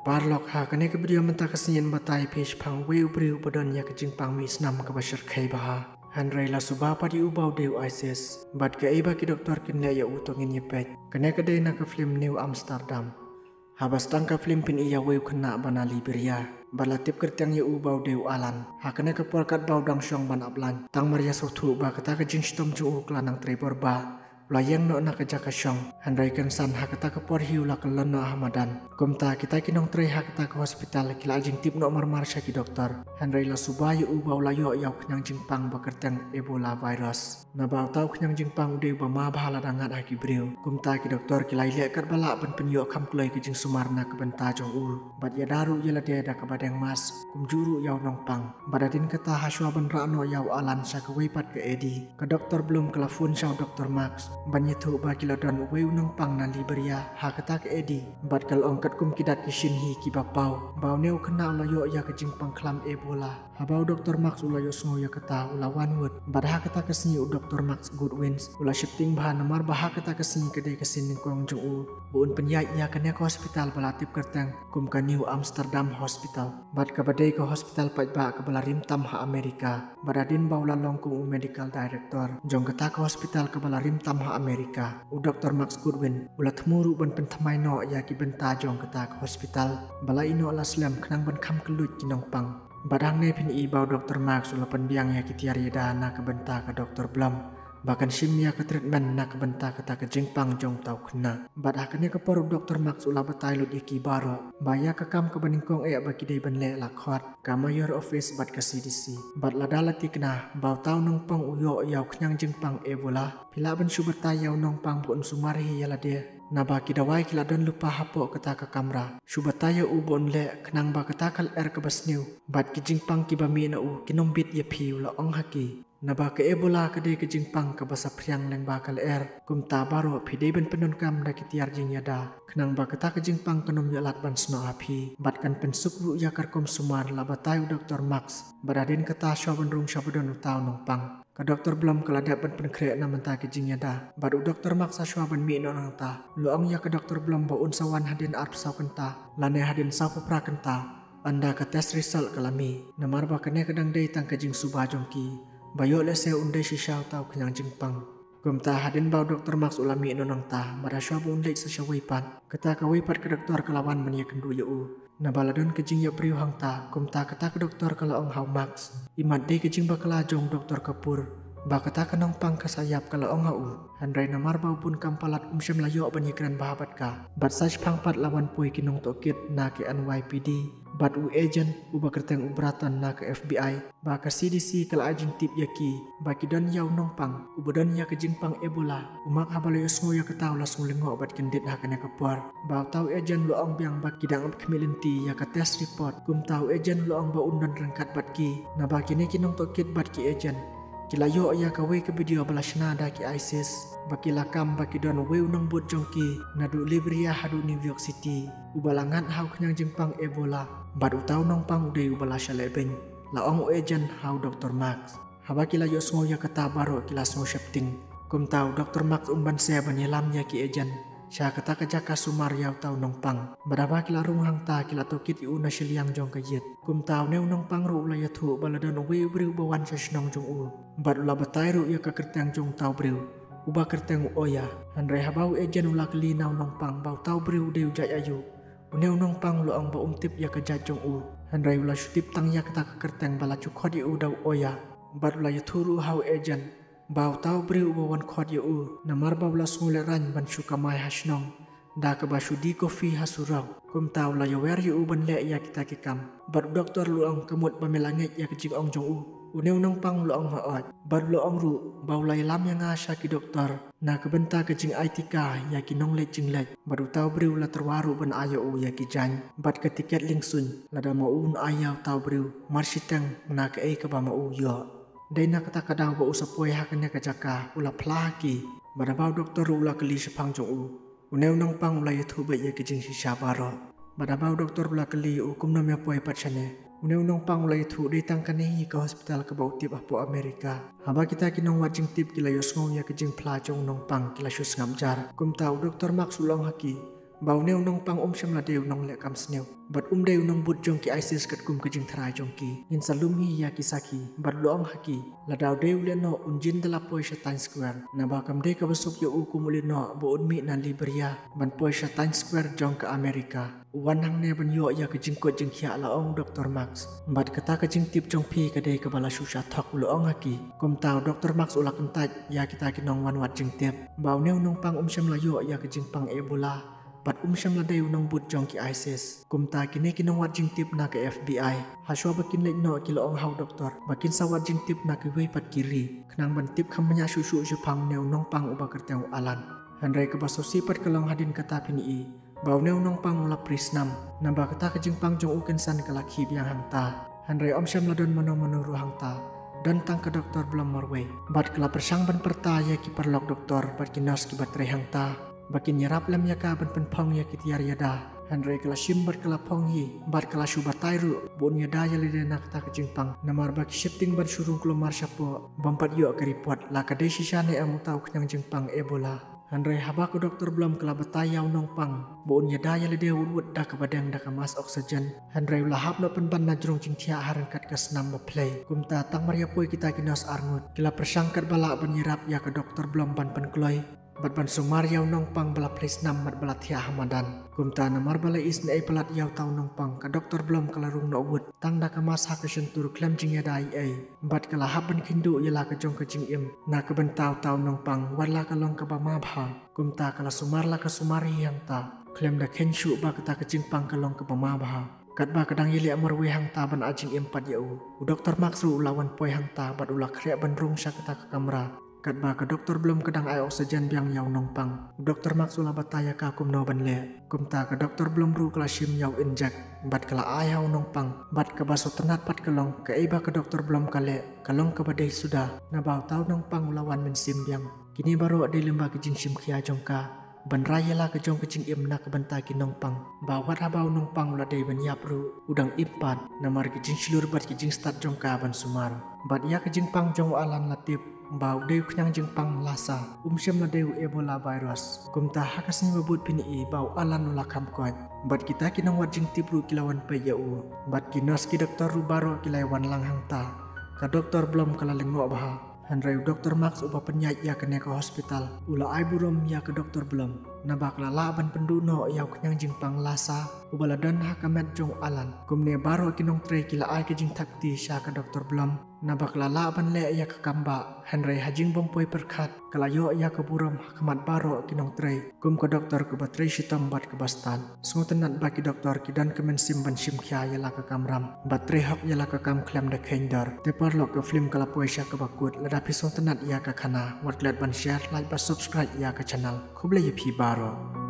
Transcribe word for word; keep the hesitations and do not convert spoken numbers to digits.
Paralok, ha kane ka video mynta ka sngi yn batai phi shaphang uwei u briew ba don ïa ka jingpang mih snam kaba shyrkhei bha. Hynrei la suba pat ïa u ba u dei u ISIS. Bad kaei ba ki doktor kin leh ïa u to ngin ïa peit. Kane ka dei na ka film New Amsterdam. Haba sdang ka film phin ïohi ïa uwei u khynnah ba na Liberia. Bad la tip kyrteng ïa u ba u dei u Alan. Ha kane ka por katba u dang shong ban ap lunch, tang mar ïa sngewthuh ba kata ka jingshitom jong u ka la nang trei bor bha. U la ïeng noh na ka jaka shong. Hynrei kynsan ha kata ka por hi u la kyllon noh ha madan. Kumta kita ki nongtrei ha kata ka hospital ki la ai jingtip noh marmar sha ki doktor. Hynrei la suba ïa u ba u la ïoh ïa u khñiang jingpang ba kyrteng Ebola virus. Naba uta u khñiang jingpang u dei uba ma bha lada ngat ha ki briew. Kumta ki doktor ki la ïaleh katba lah ban pynïoh kham kloi ka jingsumar na ka bynta jong u. Bad ïada ruh ïa lade da kaba deng mask, kumjuh ruh ïa u nongpang. Bad hadien kata hashwa ban rah noh ïa u Alan sha kawei pat ka AD, ka Doktor Blum ka la phone sha u Doktor Marks ban ïathuh ba ki la don uwei u nongpang na Liberia ha kata ka AD. Bad ka la ong katkum ki dak ki shin hi kiba paw ba une u khynnah u la ïoh ïa ka jingpang khlam Ebola. Haba u Doktor Marks u la ïohsngew ïa kata u la wan wut. Bad ha kata ka sngi u Doktor Marks Goodwin u la sheptieng bha namar ba ha kata ka sngi ka dei ka sien nyngkong jong u ba un pynïaid ïa kane ka hospital ba la tip kyrteng kum ka New Amsterdam Hospital. Bad kaba dei ka hospital paidbah kaba la rim tam ha Amerika. Bad hadien ba u la long kum u medical director jong kata ka hospital kaba la rim tam ha Amerika, u Doktor Marks Goodwin u la thmu ruh ban pynthymmai noh ïa ki bynta jong kata ka hospital ba la ïehnoh la slem khnang ban kham kylluid ki nongpang. Bad hangne phin i ba u Doktor Marks u la pynbiang ïa ki tiar ïada na ka bynta ka Doktor Blum ba kan shim ïa ka treatment na ka bynta kata ka jingpang jong uta u khynnah. Bad ha kane ka por u Doktor Marks u la batai lut ïa ki baroh ba ïa ka kam kaba nyngkong eh ba ki dei ban leh la khot ka Mayor Office bad ka CDC. Bad lada la thikna ba uta u nongpang u ïoh ïa u khñiang jingpang Ebola, phi lah ban shu batai ïa u nongpang ba un sumar hi ïa lade. Naba ki dawai ki la don lypa hapoh kata ka kamra. Shu batai ïa u ba un leh khnang ba kata ka lyer kaba sniew bad ki jingpang kiba mih na u kin ym bit ïa phi, u la ong ha ki. Naba ka Ebola ka dei ka jingpang kaba saphriang lyngba ka lyer. Kumta baroh phi dei ban pyndonkam da ki tiar jingïada khnang ba kata ka jingpang kan ym ïoh lad ban snoh ha phi bad kan pynsuk ruh ïa ka rukom sumar, la batai u Doktor Marks. Bad hadien kata shuwa ban rung shuwa ba don uta u nongpang, ka Doktor Blum ka la dep ban pynkhreh na bynta ki jingïada. Bad u Doktor Marks hashwa ban mih noh nangta u la ong ïa ka Doktor Blum ba un sa wan hadien arphew saw kynta lane hadien sawphew phra kynta ynda ka test result ka la mih. Namar ba kane ka dang dei tang ka jingsuba jong ki ba ïoh lehse un dei shisha uta u khñiang jingpang. Kumta hadien ba u Doktor Marks u la mih noh nangta bad hashwa ba un leit sa shawei pat, kata kawei pat ka doktor ka la wan ban ïakynduh ïa u. Naba la don ka jingïap briew hangta, kumta kata ka doktor ka la ong ha u Marks, imat dei ka jingbakla jong u Doktor Kapoor ba kata ka nongpang ka sa ïap, ka la ong ha u. Hynrei namar ba u bun kam palat um shym la ïoh ban ïakren bha bad ka. Bad sa shiphang pat la wan poi ki nongtohkit na ka NYPD bad u agent uba kyrteng u Bratton na ka FBI, ba ka CDC ka la ai jingtip ïa ki ba ki don ïa u nongpang uba don ïa ka jingpang Ebola. U Marks haba la ïohsngew ïa kata u la sngew lyngngoh bad kyndit ha kane ka por. Ba uta u agent u la ong biang ba ki dang ap khmih lynti ïa ka test report. Kumta u agent u la ong ba un don ryngkat bad ki, naba kine ki nongtohkit bad ki agent ki la ïoh ïa kawei ka video ba la shna da ki ISIS ba ki la kam ba ki don uwei u nongbud jong ki naduh Liberia haduh New York City, uba la ngat ha u khñiang jingpang Ebola. Bad uta u nongpang u dei uba la shah lehbeiñ, la ong u agent ha u Doktor Marks. Haba ki la ïohsngew ïa kata baroh ki la sngew sheptieng. Kumta u Doktor Marks um banse ban ïalam ïa ki agent sha kata ka jaka sumar ïa uta u nongpang. Bad haba ki la rung hangta ki la tohkit ïa u na shiliang jong ka ïit. Kumta une u nongpang ruh u la ïathuh ba la don uwei u briew uba wan sha shnong jong u bad u la batai ruh ïa ka kyrteng jong uta u briew uba kyrteng u Oya. Hynrei haba u agent u la kylli na u nongpang ba uta u briew u dei u jait aïu, une u nongpang u la ong ba um tip ïa ka jait jong u. Hynrei u la shu tip tang ïa kata ka kyrteng ba la ju khot ïa u da u Oya. Bad u la ïathuh ruh ha u agent ba uta u briew uba wan khot ïa u, namar ba u la sngew lehraiñ ban shu kamai ha shnong da kaba shu die coffee ha surok. Kumta u la ïawer ïa u ban leh ïa kita ki kam. Bad u doktor u la ong, ka mut ba me la ngeit ïa ka jingong jong u. Une u nongpang u la ong, hooid. Bad u la ong ruh ba u la ïalam ïa nga sha ki doktor na ka bynta ka jingai tika ïa ki nongleit jingleit. Bad uta u briew u la tyrwa ruh ban ai ïa u ïa ki jaiñ bad ka tiket liengsuiñ lada ma u un ai ïa uta u briew marshiteng na kaei kaba ma u ïoh. Dei na kata ka daw ba u sa poi ha kane ka jaka u la phla ha ki. Bad haba u doktor ruh u la kylli shaphang jong u, une u nongpang u la ïathuh beit ïa ki jingshisha baroh. Bad haba u doktor u la kylli ïa u kumno me poi pat shane, une u nongpang u la ïathuh dei tang kane hi ka hospital kaba u tip hapoh Amerika. Haba kita ki nongwad jingtip ki la ïohsngew ïa ka jingphla jong u nongpang ki la shu sngap jar. Kumta u Doktor Marks u la ong ha ki, ba une u nongpang um shym la dei u nongleh kam sniew bad um dei u nongbud jong ki ISIS katkum ka jingtharai jong ki. Ngin sa lum hi ïa ki sakhi bad la ong ha ki, lada u dei u lehnoh un jin da la poi sha Times Square, naba kam dei kaba suk ïa u kum u lehnoh ba un mih na Liberia ban poi sha Times Square jong ka America. U wan hangne ban ïoh ïa ka jingkoit jingkhiah, la ong Doctor Max. Bad kata ka jingtip jong phi ka dei kaba la shu shah thok, u la ong ha ki. Kumta u Doctor Max u la kyntait ïa kita ki nongwan wad jingtip ba une u nongpang um shym la ïoh ïa ka jingpang Ebola bad um shym la dei u nongbud jong ki ISIS. Kumta kine ki nongwad jingtip na ka FBI, hashwa ba kin leit noh, ki la ong ha u doktor ba kin sa wad jingtip na kiwei pat ki ri khnang ban tip kham bniah shuh shuh shaphang une u nongpang uba kyrteng u Alan. Hynrei kaba sngewsih pat ka long hadien kata phin ïohi ba une u nongpang u la prie snam, naba kata ka jingpang jong u kynsan ka la khih biang hangta. Hynrei um shym la don mano mano ruh hangta, don tang ka Doctor Blom marwei. Bad ka la pyrshang ban pyrta ïa ki paralok doktor bad ki nurse kiba trei hangta ba kin ïarap lem ïa ka ban pynphong ïa ki tiar ïada. Hynrei ka la shim bad ka la phong hi bad ka la shu batai ruh ba un ïada ïa lade na kata ka jingpang, namar ba ki sheptieng ban shu rung kulmar shapoh bym pat ïoh ka report la ka dei shisha ne em uta u khñiang jingpang Ebola. Hynrei haba ka Doctor Blom ka la batai ïa u nongpang ba un ïada ïa lade wut wut da kaba deng da ka mask oxygen, hynrei u la hap noh pynban na jrong jingthiah ha ryngkat ka snam ba phlei. Kumta tang mar ïa poi kita ki nurse arngut, ki la pyrshang katba lah ban ïarap ïa ka Doctor Blom ban pynkloi bad ban sumar ïa u nongpang ba la phlei snam bad ba la thiah ha madan. Kumta namar ba la isynei palat ïa uta u nongpang, ka Doctor Blom ka la rung noh wut tang da ka mask ha ka shyntur khlem jingïada ei ei. Bad ka la hap ban kheiñ duh ïa la ka jong ka jingim na ka bynta uta u nongpang, wat la ka long kaba ma bha. Kumta ka la sumar la ka sumar hi hangta khlem da kheiñ shuh ba kata ka jingpang ka long kaba ma bha. Katba ka dang ïaleh marwei hangta ban ai jingim pat ïa u, u Doctor Max ruh u la wan poi hangta bad u la khreh ban rung sha kata ka kamra. Katba ka Doctor Blom ka dang ai oxygen biang ïa u nongpang, u Doctor Max u la batai ïa ka kumno ban leh. Kumta ka Doctor Blom ruh ka la shim ïa u injek bad ka la ai ha u nongpang. Bad kaba sngewtynnat pat ka long, kaei ba ka Doctor Blom ka leh ka long kaba dei suda, naba uta u nongpang u la wan mynsiem biang. Kine baroh dei lyngba ka jingshim khia jong ka ban rai ïa la ka jong ka jingim na ka bynta ki nongpang, ba wat haba u nongpang u la dei ban ïap ruh u dang im pat, namar ki jingshlur bad ki jingstad jong ka ban sumar. Bad ïa ka jingpang jong u Alan la tip ba u dei u khñiang jingpang Lassa, um shym la dei u Ebola virus. Kumta ha ka sngi ba bud phin ïohi ba u Alan u la kham koit. Bad kita ki nongwad jingtip ruh ki la wan peit ïa u, bad ki nurse ki doktor ruh baroh ki la ïa wan lang hangta. Ka Doctor Blom ka la lyngngoh bha. Hynrei u Doctor Max uba pynïaid ïa kane ka hospital u la ai burom ïa ka Doctor Blom, naba ka la lah ban pynduh noh ïa u khñiang jingpang Lassa uba la don ha ka met jong u Alan. Kumne baroh ki nongtrei ki la ai ka jingthap kti sha ka Doctor Blom, naba ka la lah ban leh ïa ka kam bah. Hynrei ha jingbym poi pyrkhat ka la ïoh ïa ka burom ha khmat baroh ki nongtrei kum ka doktor kaba trei shitom bad kaba stad. Sngewtynnat ba ki doktor ki don ka mynsiem ban shim khia ïa la ka kamram bad trei hok ïa la ka kam khlem da kheiñ dor. Te paralok, ka film ka la poi sha kaba kut. Lada phi sngewtynnat ïa ka khana, wat klet ban share, like bad subscribe ïa ka channel. Khublei ïa phi baroh.